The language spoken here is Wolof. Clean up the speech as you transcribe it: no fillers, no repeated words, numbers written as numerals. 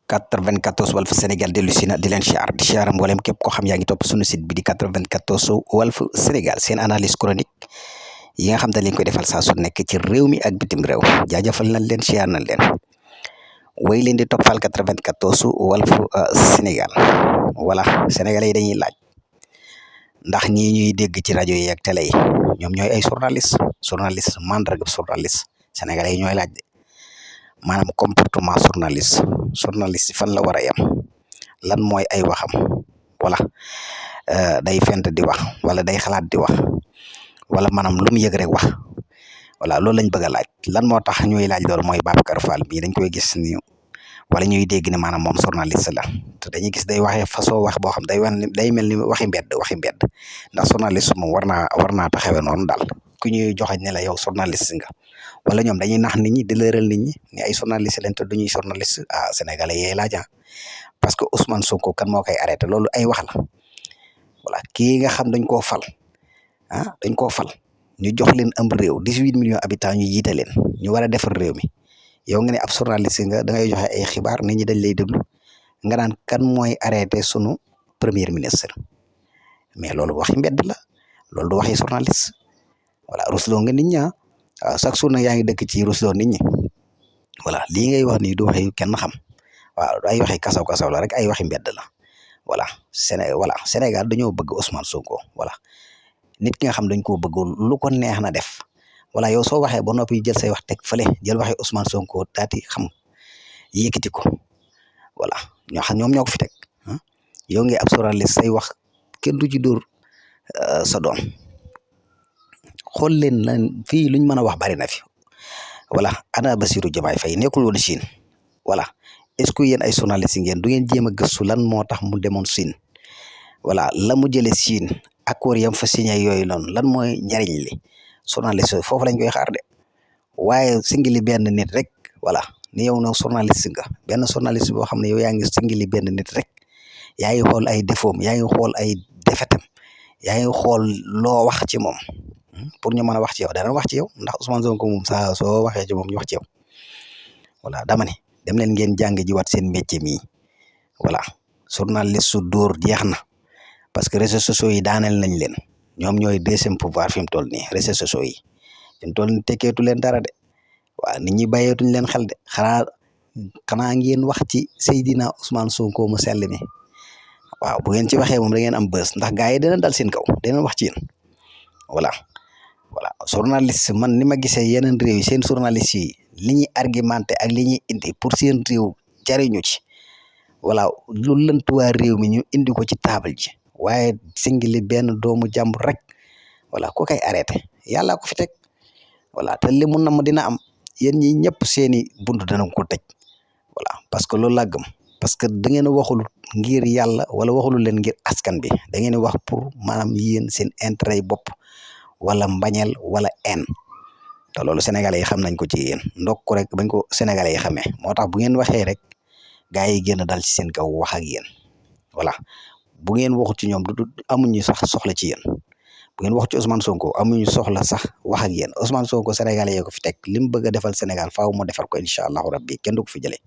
94 Walf Sénégal dellu si na di leen siyaar mboolem képp ko xam yaa ngi topp sunu site bi di 94 Walf Sénégal seen analyse chronique yi nga xam ne lañ koy defal saa su nekk ci réew mi ak bitim réew jaajëfal nañ leen siyaar nañ leen way leen di toppal 94 Walf Sénégal voilà sénégalais yi dañuy laaj ndax ñii ñuy dégg ci rajo yi ak télé yi ñoom ñooy ay journaliste mandarga journaliste sénégalais yi ñooy laaj de maanaam comportement journaliste fan la war a yem lan mooy ay waxam wala day fent di wax wala day xalaat di wax wala maanaam lu mu yëg rek wax voilà loolu lañ bëgg a laaj lan moo tax ñuy laaj loolu mooy Babacar Fall bii dañ koy gis ni wala ñuy dégg ne maanaam moom journaliste la te dañuy gis day waxee façon wax boo xam day mel ni waxi mbedd ndax journaliste moom war naa taxawee noonu daal ku ñuy joxañ ne la yow journaliste nga wala ñoom dañuy nax nit ñi di leeral nit ñi ni ay journaliste lañ te duñuy journaliste sénégalais yee laaj parce que Ousmane Sonko kan moo koy arrêté loolu ay wax la voilà kii nga xam dañ koo fal ñu jox leen am réew 18 millions habitants ñu jiite leen ñu war a defar réew mi yow nga ne ab journaliste nga da ngay joxe ay xibaar nit ñi dañ lay déglu nga naan kan mooy arrêté sunu premier ministre mais loolu waxi mbedd la loolu du waxi journaliste voilà rusloo nga nit ñi waaw chaque jour nag yaa ngi dëkk ci rusloo nit ñi voilà lii ngay wax nii du waxi kenn xam waaw ay waxi kasaw la rek ay waxi mbedd la voilà Sénégal dañoo bëgg Ousmane Sonko voilà nit ki nga xam dañ koo bëgg lu ko neex na def voilà yow soo waxee ba noppi jël say wax teg fële jël waxi Ousmane Sonko daati xam yëkkati ko voilà ñoom ñoo ko fi teg yow ngi ab journaliste say wax kenn du ci dóor sa doom xool leen lan fii luñ mën a wax bari na fi voilà ana Bassirou Diomaye Faye nekkul woon Chine voilà est-ce que yéen ay journaliste ngeen du ngeen jéem a gëstu lan moo tax mu demoon Chine voilà la mu jëlee Chine accord yam fa signé yooyu noonu lan mooy njariñ li journaliste foofu lañ koy xaar de waaye singili benn nit rek voilà ni yow na journaliste nga benn journaliste boo xam ne yow yaa ngi singili benn nit rek yaa ngi xool ay défaut yaa ngi xool ay defetam yaa ngi xool loo wax ci moom pour ñu mën a wax ci yow dana wax ci yow ndax Ousmane Sonko moom saa soo waxee ci moom ñu wax ci yow voilà dama ne dem leen ngeen jàng ji waat seen métier mi voilà journaliste su dóor jeex na parce que réseaux sociaux yi daaneel nañ leen ñoom ñooy deuxième pouvoir fi mu toll nii réseaux sociaux yi fi mu toll nii tekkeetu leen dara de waaw nit ñi bàyyeetuñ leen xel de xanaa ngeen wax ci Seydina Ousmane Sonko mu sell mi waaw bu ngeen ci waxee moom da ngeen am bës ndax gars yi dana dal seen kaw dana wax ci yéen voilà journaliste man ni ma gisee yeneen réew yi seen journaliste yi li ñuy argumenté ak li ñuy indi pour seen réew jariñu ci voilà lu lëntuwaa réew mi ñu indi ko ci table ji waaye singili benn doomu jàmbur rek voilà ko koy arrêté yàlla ko fi teg voilà te li mu nam dina am yéen ñi ñëpp seeni bunt dana ko tëj voilà parce que loolu laa gëm parce que da ngeen a waxul ngir yàlla wala waxulu leen ngir askan bi da ngeen wax pour maanaam yéen seen intérêt yi bopp wala mbañeel wala haine te loolu sénégalais yi xam nañ ko ci yéen ndokk rek bañ ko sénégalais yi xamee moo tax bu ngeen waxee rek gars yi génn dal ci seen kaw wax ak yéen voilà bu ngeen waxut ci ñoom du amuñu sax soxla ci yéen bu ngeen waxut ci Ousmane Sonko amuñu soxla sax wax ak yéen Ousmane Sonko sénégalais yi ko fi teg li mu bëgg a defal Sénégal faaw mu defar ko incha allahu rabbi kenn du ko fi jëlee.